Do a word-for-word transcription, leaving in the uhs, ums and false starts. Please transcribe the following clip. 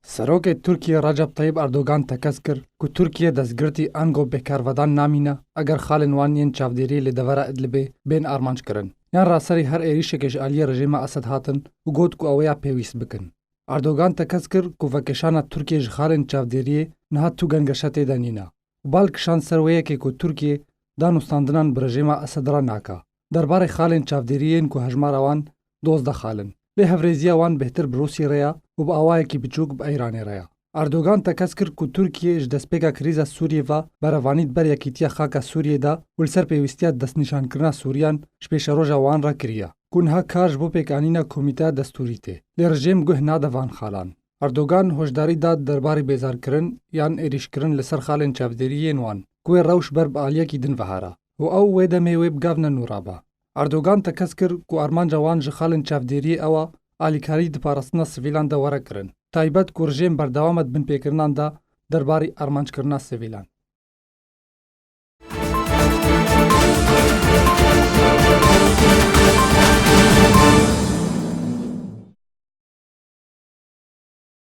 Serokê Tirkiyê Recep Tayyip Erdogan tekez kir ku Tirkiye destgirtî ango bêkarvedan namîne eger xalên wan yên çavdêriyê li devera Idlibê bên armanc kirin. Yan raserî her êrîşekê ji aliyê rejîma Esed hatin û got ku ew ê ya pêwîst bikin. Erdogan tekez kir ku vekişana Tirkiyê ji xalên çavdêriyê niha tu gengeşe tê de nîne û bal kişand ser wê yekê ku Tirkiye danûstandinan bi rejîma Esed re nake. Derbarê xalên çavdêriyê yên ku hejmara wan dozdeh xal in. Lê hevrêziya wan bêhtir bi Rûsî re ya û bi awayekî biçûk bi Îranê re ya. Erdogan tekez kir ku Tirkiye ji destpêka krîza Sûriyê ve berevanî di ber yekîtiya xaka Sûriyê de û li ser pêwîstiya destnîşankirina Sûriyan ji pêşeroja wan re kiriye. Ku niha kar ji bo pêkanîna komîteya destûrî tê. Lê rejîm guh nade van xalan. Erdogan hoşdarî da derbarî bêzarkirin yan êrîşkirin li ser xalên çavdêrî yên wan, ku wê rewş ber bi aliyekî din ve here û ew wê demê wê bi gav ne nû re be. Erdogan tekez kir ku armanca wan ji xalên çavdêriyê ew a alîkarî di parastina sivîlan de were kirin. Taybet ku rejîm berdewam e di binpêkirinan de derbarî armanckirina sivîlan.